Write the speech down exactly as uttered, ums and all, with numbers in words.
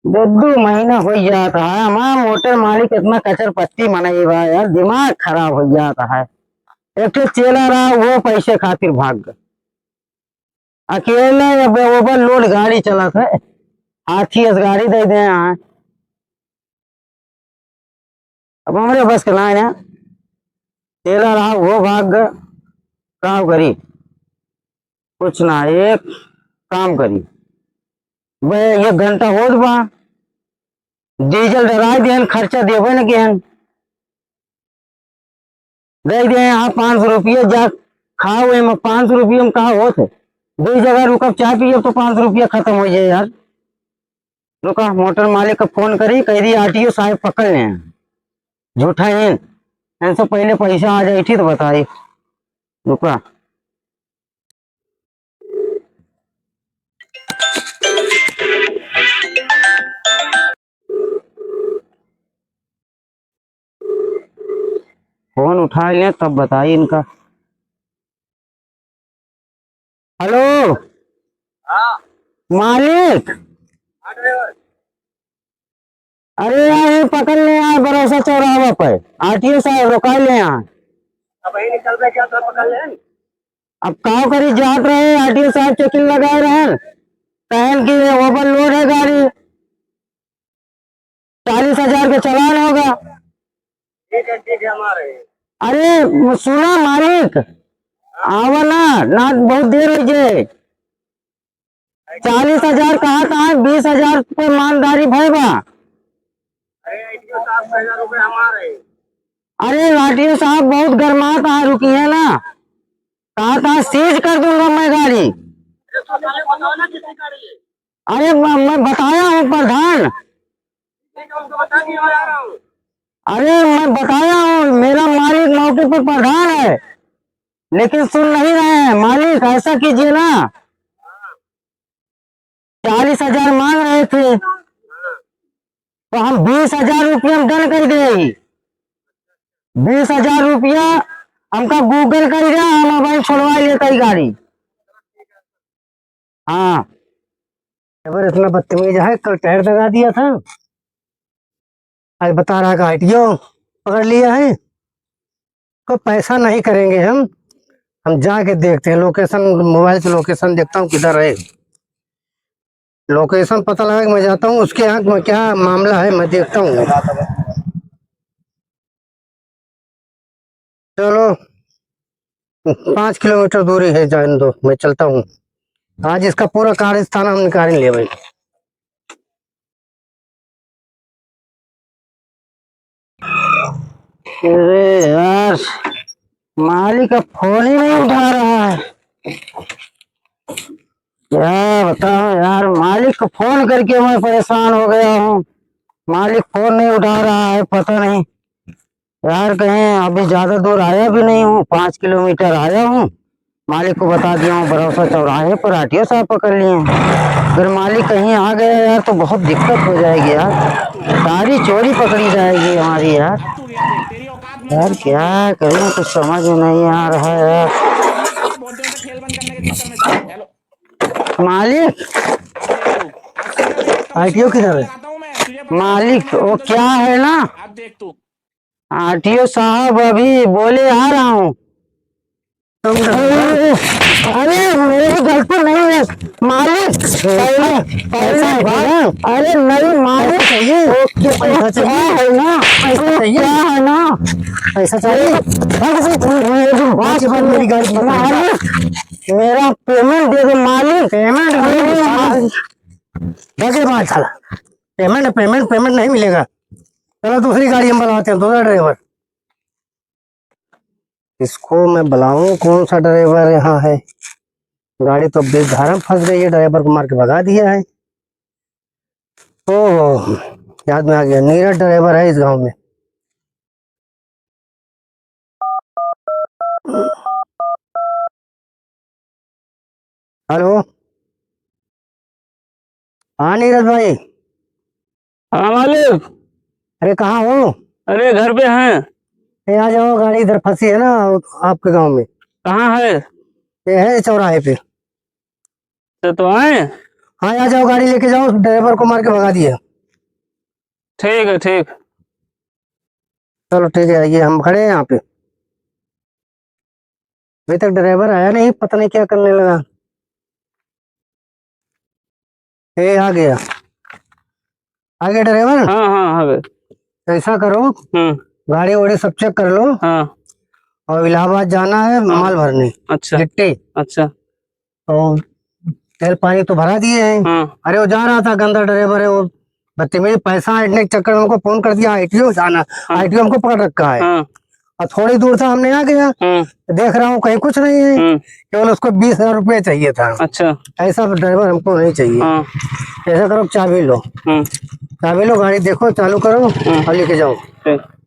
दो दो महीना होइ जात है, हमार मोटर मालिक इतना कचर पट्टी मनई बा यार, दिमाग खराब होइ जात है। एक ठे चेला रहा, वो पैसे खातिर भाग गए। अकेले अब overload गाड़ी चलत है, हाथी अस गाड़ी दे दे हैं। अब हमरे बस के ना है ना, चेला रहा, वो भाग गए। का करी? कुछ ना, एक काम करी, बे, एक घंटा होत बा, डीजल डराई देहन, खर्चा देबे न केहन। दे दे यहाँ पाँच सौ रुपया, जा खाओ, एमे पाँच सौ रुपया में का होत है? दो जगह रुकब, चाय पियब तो पाँच सौ रुपया खत्म हो जाए यार। रुका, मोटर मालिक का फोन करी, कह दी आरटीओ साहब पकड़ ले हैं। झूठा है, इनसे पहले पैसा आ जाए थी तो बताई। रुका। फोन उठा ले तब बताई इनका। हेलो। हाँ। मालिक। हाँ ड्राइवर। अरे यार, ये पकड़ ले यार, भरोसा चौराहा पे। आरटीओ साहब रोका ले यहाँ। अब यही निकल रहे क्या, तो पकड़ ले। अब का करी, जात रहे, आरटीओ साहब चेकिंग लगाए रहे, कहन कि overload है गाड़ी, चालीस हजार के चालान होगा। ठीक है, ठीक है, हम आ रहे हैं। अरे सुना मालिक, आवा ना, ना बहुत देर हो जाए। चालीस हजार कहा था, बीस हजार पे मालदारी भय बा। अरे, एक सौ सात हजार रुपये हम आ रहे हैं। अरे आरटीओ साहब बहुत गरमात आ रुकी है ना, कहा था सीज कर दूंगा मैं गाड़ी। अरे तो साले बताओ ना किसकी गाड़ी है। अरे मैं, मैं बताया हूँ प्रधान। ठीक है, उनको बता दिया, मैं आ रहा हूँ। अरे मैं बताया हूँ, मेरा मालिक मौके पर प्रधान है, लेकिन सुन नहीं रहे हैं। मालिक ऐसा कीजिए ना, चालीस हजार मांग रहे थे तो हम बीस हजार रुपया में डन कर दे। बीस हजार रुपया हमका गूगल कर दे, हम वहीं छोड़वा लेते ही गाड़ी। हाँ। ड्राइवर इतना बदतमीज है, कल टायर दगा दिया था, आज बता रहा है कि आरटीओ पकड़ लिया है। को पैसा नहीं करेंगे हम, हम जाके देखते हैं लोकेशन, मोबाइल से लोकेशन देखता हूँ किधर है। लोकेशन पता लगा कि मैं जाता हूँ, उसके यहाँ में क्या मामला है मैं देखता हूँ। चलो, पाँच किलोमीटर दूरी है, जाने दो, मैं चलता हूँ। आज इसका पूरा कारस्तान हम निकाल ले भाई। अरे यार, मालिक का फोन ही नहीं उठा रहा है। क्या बताऊं यार, मालिक को फोन करके मैं परेशान हो गया हूँ। मालिक फोन नहीं उठा रहा है, पता नहीं यार, कहीं अभी ज्यादा दूर आया भी नहीं हूँ, पाँच किलोमीटर आया हूँ। मालिक को बता दिया हूँ, भरोसा चौराहे पर आरटीओ साहब पकड़ लिए हैं। अगर मालिक कहीं आ गया यार, तो बहुत दिक्कत हो जाएगी यार, सारी चोरी पकड़ी जाएगी हमारी यार। यार, क्या करूँ, कुछ समझ में नहीं आ रहा है यार। मालिक, आरटीओ किधर है? मालिक, वो क्या है ना, आरटीओ साहब अभी बोले आ रहा हूँ। अरे, अरे, मेरी गलती नहीं है मालिक, पहले, पहले, अरे नहीं मालिक, पैसा चाहिए। वो क्या, पैसा चाहिए। क्या है ना, पैसा चाहिए। पैसा चाहिए। बात सुन, मेरी गाड़ी, मालिक, मेरा पेमेंट दे दो मालिक। पेमेंट नहीं, अरे मालिक। मालिक। दे दे बात साला। पेमेंट, पेमेंट, पेमेंट नहीं मिलेगा। चलो दूसरी गाड़ी हम बनाते हैं, दूसरा ड्राइवर। इसको मैं बुलाऊं, कौन सा ड्राइवर यहाँ है? गाड़ी तो अब बेधारा में फंस गई है, ड्राइवर को मार के भगा दिया है। ओहो, याद में आ गया, नीरज ड्राइवर है इस गांव में। हेलो, हाँ नीरज भाई। हाँ मालिक। अरे कहाँ हो? अरे घर पे हैं। ए, आ जाओ, गाड़ी इधर फंसी है ना आपके गांव में। कहाँ है? ये है चौराहे पे। तो, तो आए? हाँ, आ जाओ, गाड़ी लेके जाओ, ड्राइवर को मार के भगा दिया। ठीक है, ठीक। चलो ठीक है, आइए, हम खड़े हैं यहाँ पे। अभी तक ड्राइवर आया नहीं, पता नहीं क्या करने लगा। ए, आ गया, आ गया ड्राइवर। हाँ, हाँ, आ गए। ऐसा करो, हम्म। गाड़ी वाड़ी सब चेक कर लो। हाँ। और इलाहाबाद जाना है, हाँ। माल भरने। अच्छा। गिट्टी। अच्छा। तो तेल पानी तो भरा दिए हैं। हाँ। अरे, वो जा रहा था, गंदा ड्राइवर है वो, बदतमीजी, पैसा ऐंठने के चक्कर में हमको फोन कर दिया, आरटीओ जाना, हाँ। आरटीओ हमको पकड़ रखा है। हाँ। और थोड़ी दूर था, हमने आ गया, हम्म। देख रहा हूँ कहीं कुछ नहीं है, हम्म। केवल उसको बीस हजार रुपये चाहिए था। अच्छा। ऐसा ड्राइवर हमको नहीं चाहिए। हाँ। ऐसा करो, चाबी लो, हम्म। चाबी लो, गाड़ी देखो, चालू करो, हम्म। और लेके जाओ। ठीक।